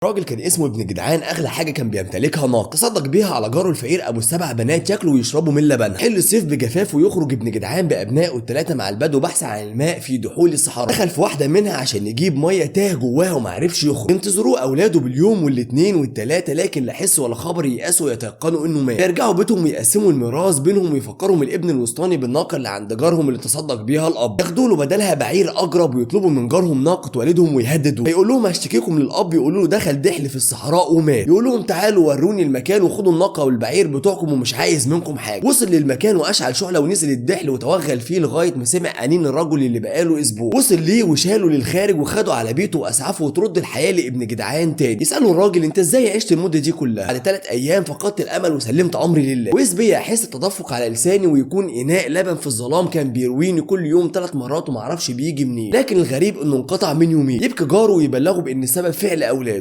راجل كان اسمه ابن جدعان، اغلى حاجة كان بيمتلكها ناقة، تصدق بيها على جاره الفقير ابو السبع بنات ياكلوا ويشربوا من لبنها. حل الصيف بجفاف ويخرج ابن جدعان بابنائه الثلاثة مع البدو بحث عن الماء في دحول الصحراء. دخل في واحدة منها عشان يجيب مية، تاه جواها وما عرفش يخرج. ينتظروه اولاده باليوم والاثنين والثلاثة، لكن لا حس ولا خبر، ييأسوا ويتيقنوا انه مات. يرجعوا بيتهم ويقسموا الميراث بينهم ويفكروا من الابن الوسطاني بالناقه اللي عند جارهم اللي تصدق بيها الاب. ياخدوا له بدلها بعير اجرب ويطلبوا من جارهم ناقة والدهم ويهددوا. فيقول لهم هشتكيكم للاب، يقولوا له دخل دحل في الصحراء ومات. يقول لهم تعالوا وروني المكان وخدوا الناقة والبعير بتوعكم ومش عايز منكم حاجة. وصل للمكان واشعل شعله ونزل الدحل وتوغل فيه لغاية ما سمع انين الرجل اللي بقاله اسبوع. وصل ليه وشاله للخارج وخده على بيته واسعفه وترد الحياة لابن جدعان تاني. يسالوا الراجل انت ازاي عشت المدة دي كلها؟ بعد 3 ايام فقدت الامل وسلمت امري لله، واذ بيا احس التدفق على لساني ويكون اناء لبن في الظلام كان بيرويني كل يوم 3 مرات ومعرفش بيجي منين، لكن الغريب انه انقطع من يومين. يبكي جاره ويبلغه بان السبب فعل اولاده.